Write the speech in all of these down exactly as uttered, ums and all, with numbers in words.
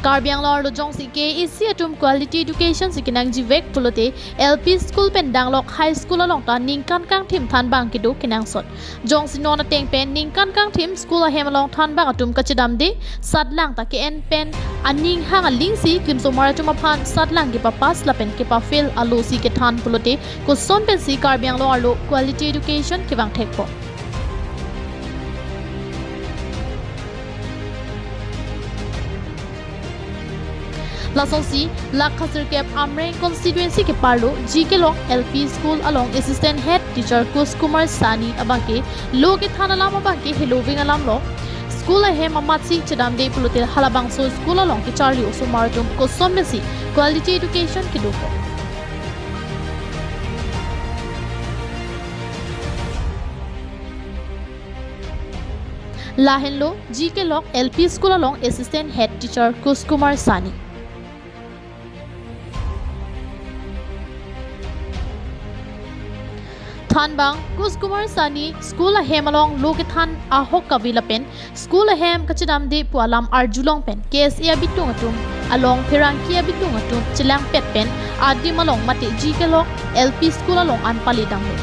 Karbi Anglong arlo jongsi K A A C atum quality education si kenangji vek pulote L P school pen danglok high school along ta ningkan kangthim thanbang kedo kenangsot. Jongsi non ateng pen ningkan kangthim school ahem along thanbang atum kachedamde satlang ta ke-en pen aning hang aling si klimsomar atum aphan satlang kepapass lapen kepafail alo si kethan pulote koson pensi Karbi Anglong arlo quality education kevang thekpo. Lasonsi, Lakha sirkep Amreng constituency keparlo G K Lok L P school along assistant head teacher Kush Kumar Sani abangke lo kethan alam abangke heloving alam lo. School ahem amatsi chedamde pulote halabangso school along kecharli osomar atum koson pensi quality education kedokok. Lahenlo G K Lok L P school along assistant head teacher Kush Kumar Sani. Thanbang, Kush Kumar Sani school ahem along lo kethan ahok kave lapen school ahem kachedamde pu alam arjulong pen K S A abitung atum along pherangke abitung atum chelangpet pen adim along mate G K Lok L P school along an pali damlo.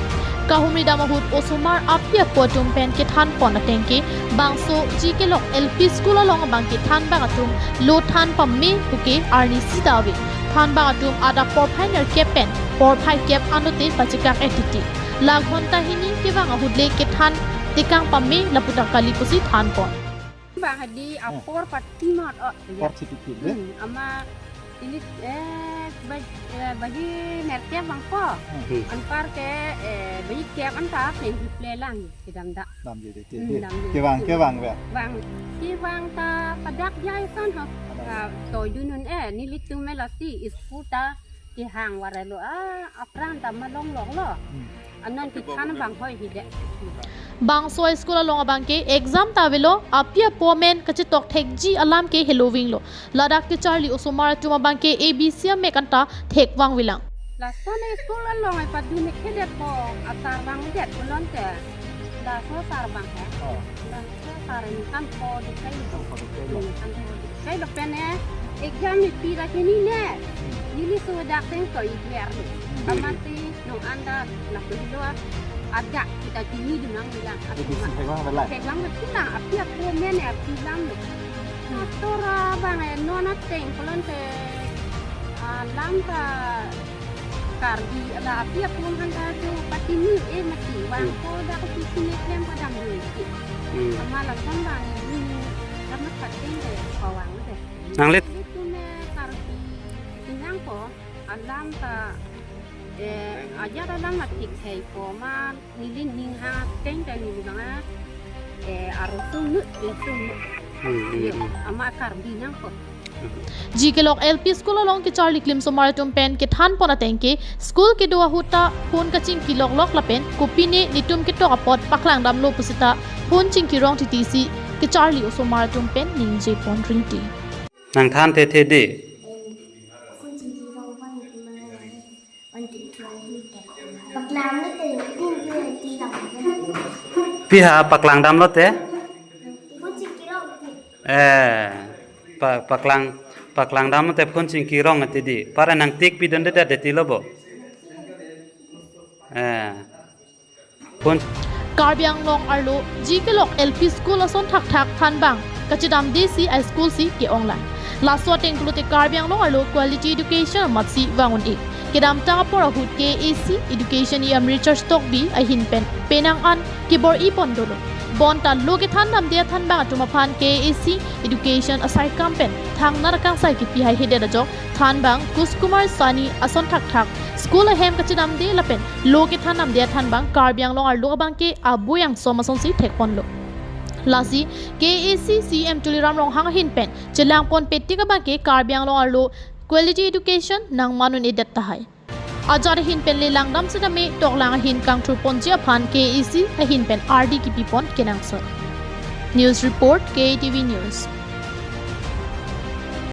Kahumri dam ahut osomar api apo atum pen kethan pon ateng ke bangso G K Lok L P school along abangke thanbang atum lo than pame puke arni sita ave. Thanbang atum adap porphai nerkep pen porphai kep anlote pachekak etiti. La ghonta hini kevang ahut le kethan tekang pame lapu ta kali pusi than pon. Bang hadi apor pati mat o. Apor siti ti, eh? Hmm, ama ini, eh, baj-, eh, baji nerkep bang po. Hmm. Anpar ke, eh, baji kep anta pen hiple lang kedam da. Damji dei ti. Hmm, damji. Kevang, kevang ya. Bang, kevang ta padak jai san ho. Padak. Ah, toidunun, eh, nelitum me lasi school ta kehang varelo, ah, apran ta malongloklo. Hmm. Anon kethan bang hoi hide. Bangso school along abangke exam ta avelo, api apo amen kachetok thekji alam ke heloving lo. Ladak kecharli osomar atum abangke A B C amek anta thekvang vilang. Lason school along epadun ekedet po, asar bang edet pulote. Laso sar bang he. Oh. Laso sar ini kan po dekai. Kan po dekai. Kan po dekai lo pen e. Exam ipi ra kini ne. Hmm. Neli sudah teng to idiar ni. Hmm. Amati nong anda lapu lo ada kita kini dunang bilang. A B C thekvang belai. Thekvang betul lah. Api apo amen e api lam lo. Hmm. Atora bang e non ateng pulote, ah, lam ta Karbi ala api apo amen ta tu patini e mati. Wang ko da ko sisi ne klem padam dulu. Hmm. Sama langsung bang ini. Karena pateng de pawang de. Nanglit. Itu ne Karbi inang ko alam ta, eh, aja alam mati kai ko ma neli ning ha teng kai neli bang, eh, arosung nu, lesung nu. Hmm, hmm, hmm. Ama Karbi nang ko. G K Lok L P school along kecharli klimsomar atum pen kethan pon ateng ke school kedo ahut ta phone kachingki loklok lapen kopine netum ketok apot paklang damlo pusita phone chingki rong titi si kecharli osomar atum pen ningje pon ringti. Nangthan thethe dei. Paklang ni te, tin tin ti lang. Pi ha paklang damlo te? Phone chingki rong ti. Eh, pa-, paklang, paklang damlo te phone chingki rong ti dei. Para nangtik pidunde det ti lo bo. Eh. Phone. Karbi Anglong arlo G K Lok L P school ason thakthak thanbang kachedamde si a school si ke-ong lang. Laso ateng pulote Karbi Anglong arlo quality education amatsi vang un-e. Kedamtang apor ahut K A A C education E M Richard Tokbi ahin pen penang an kebor-i pon dolo. Bonta lo kethan damde athanbang atum aphan K A A C education asai kam pen thangnar kangsai kipi hai hedet ajok thanbang Kush Kumar Sani ason thakthak school ahem kachedamde lapen lo kethan damde athanbang Karbi Anglong arlo abangke abuyang som asonsi thekponlo. Lasi K A A C C E M Tuliram Ronghang ahin pen chelang pon petik abangke Karbi Anglong arlo quality education nangman un-edet tahai. Ajat ahin pen le langdam setame toklang ahin kangthur ponji aphan K A A C ahin pen ardi kipi pon kenangsot. News report, K A T V News.